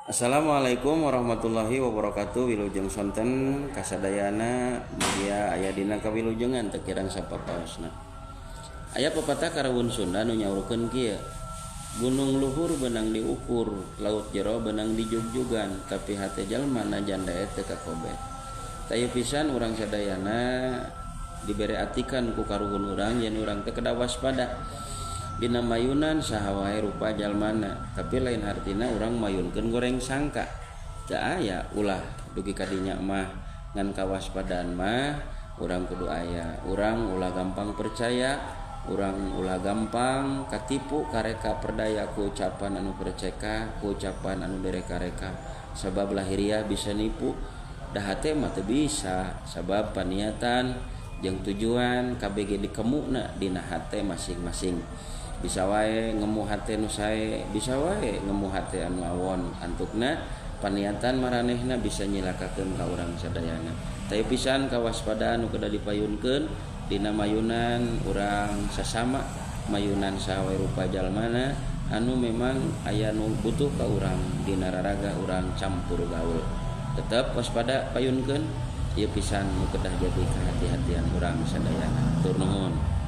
Assalamualaikum warahmatullahi wabarakatuh. Wilujeng sonten kasadayana, mugia aya dina kawilujengan teu kirang sapapaosna. Aya pepatah karawun Sunda nu nyaurkeun kieu: Gunung luhur beunang diukur, laut jero beunang dijugjugan, tapi hate jalma najan daet teu kakobet. Tah ieu pisan, urang sadayana dibere atikan ku karuhun urang yen urang teh kedah waspada dina mayunan saha wae rupa jalmana, tapi lain hartina urang mayunkeun goreng sangka. Teu aya, ulah dugi ka dinya mah, ngan kawaspadaan mah urang kudu aya. Urang ulah gampang percaya, urang ulah gampang katipu, kareka perdaya ku ucapan anu perceka, ku ucapan anu direka-reka, sabab lahiriah bisa nipu da hate mah teu bisa, sabab paniatan jeung tujuan KBG dikemuna dina hate masing-masing. Bisa wae ngemu hate nu sae, bisa wae ngemu hate anu awon. Antukna paniatan maranehna bisa nyilakakeun ka urang sadayana. Tah pisan, kawaspadaan nu kedah dipayunkeun dina mayunan urang sasama, mayunan saha wae rupa jalmana anu memang aya nu butuh ka urang dina raraga urang campur gaul. Tetep waspada payunkeun. Ieu pisan nu kedah jadi kehati-hatian urang sadayana. Hatur nuhun.